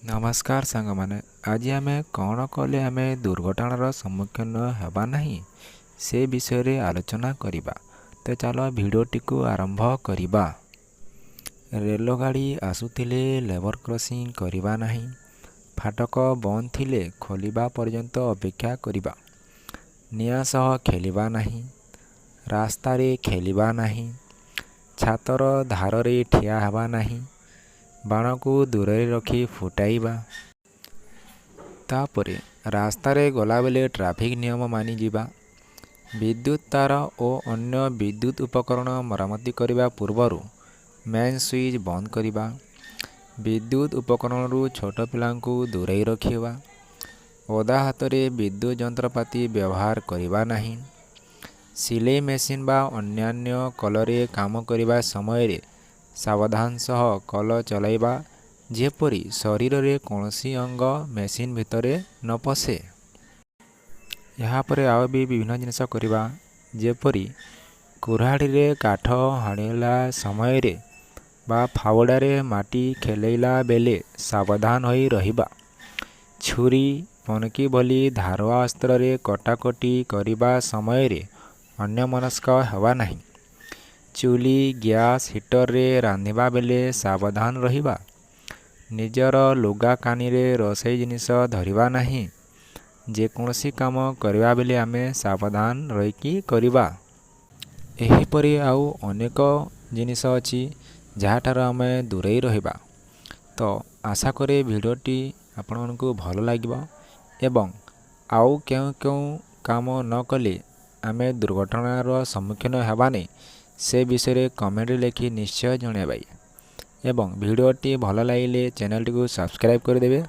ନମସ୍କାର ସାଙ୍ଗମାନେ, ଆଜି ଆମେ କ'ଣ କଲେ ଆମେ ଦୁର୍ଘଟଣାର ସମ୍ମୁଖୀନ ହେବା ନାହିଁ, ସେ ବିଷୟରେ ଆଲୋଚନା କରିବା। ତ ଚାଲ ଭିଡ଼ିଓଟିକୁ ଆରମ୍ଭ କରିବା। ରେଳଗାଡ଼ି ଆସୁଥିଲେ ଲେବଲ୍ କ୍ରସିଂ କରିବା ନାହିଁ। ଫାଟକ ବନ୍ଦ ଥିଲେ ଖୋଲିବା ପର୍ଯ୍ୟନ୍ତ ଅପେକ୍ଷା କରିବା। ନିଆଁ ସହ ଖେଳିବା ନାହିଁ। ରାସ୍ତାରେ ଖେଳିବା ନାହିଁ। ଛାତର ଧାରରେ ଠିଆ ହେବା ନାହିଁ। ବାଣକୁ ଦୂରରେ ରଖି ଫୁଟାଇବା। ତାପରେ ରାସ୍ତାରେ ଗଲାବେଳେ ଟ୍ରାଫିକ୍ ନିୟମ ମାନି ଯିବା। ବିଦ୍ୟୁତ ତାର ଓ ଅନ୍ୟ ବିଦ୍ୟୁତ ଉପକରଣ ମରାମତି କରିବା ପୂର୍ବରୁ ମେନ୍ ସୁଇଚ୍ ବନ୍ଦ କରିବା। ବିଦ୍ୟୁତ ଉପକରଣରୁ ଛୋଟ ପିଲାଙ୍କୁ ଦୂରେଇ ରଖିବା। ଓଦା ହାତରେ ବିଦ୍ୟୁତ ଯନ୍ତ୍ରପାତି ବ୍ୟବହାର କରିବା ନାହିଁ। ସିଲେଇ ମେସିନ୍ ବା ଅନ୍ୟାନ୍ୟ କଳରେ କାମ କରିବା ସମୟରେ ସାବଧାନ ସହ କଳ ଚଲାଇବା, ଯେପରି ଶରୀରରେ କୌଣସି ଅଙ୍ଗ ମେସିନ୍ ଭିତରେ ନ ପଶେ। ଏହାପରେ ଆଉ ବି ବିଭିନ୍ନ ଜିନିଷ କରିବା, ଯେପରି କୁରାଢ଼ୀରେ କାଠ ହାଣିଲା ସମୟରେ ବା ଫାଉଡ଼ାରେ ମାଟି ଖେଲେଇଲା ବେଳେ ସାବଧାନ ହୋଇ ରହିବା। ଛୁରୀ, ପନିକି ଭଳି ଧାରୁଆ ଅସ୍ତ୍ରରେ କଟାକଟି କରିବା ସମୟରେ ଅନ୍ୟମନସ୍କ ହେବା ନାହିଁ। ଚୁଲି, ଗ୍ୟାସ୍, ହିଟରରେ ରାନ୍ଧିବା ବେଳେ ସାବଧାନ ରହିବା। ନିଜର ଲୁଗା କାନିରେ ରୋଷେଇ ଜିନିଷ ଧରିବା ନାହିଁ। ଯେକୌଣସି କାମ କରିବା ବେଳେ ଆମେ ସାବଧାନ ରହିକି କରିବା। ଏହିପରି ଆଉ ଅନେକ ଜିନିଷ ଅଛି, ଯାହାଠାରୁ ଆମେ ଦୂରେଇ ରହିବା। ତ ଆଶା କରେ ଭିଡ଼ିଓଟି ଆପଣମାନଙ୍କୁ ଭଲ ଲାଗିବ ଏବଂ ଆଉ କେଉଁ କେଉଁ କାମ ନ କଲେ ଆମେ ଦୁର୍ଘଟଣାର ସମ୍ମୁଖୀନ ହେବାନି, ସେ ବିଷୟରେ କମେଣ୍ଟରେ ଲେଖି ନିଶ୍ଚୟ ଜଣାଇବେ ଏବଂ ଭିଡ଼ିଓଟି ଭଲ ଲାଗିଲେ ଚ୍ୟାନେଲଟିକୁ ସବସ୍କ୍ରାଇବ୍ କରିଦେବେ।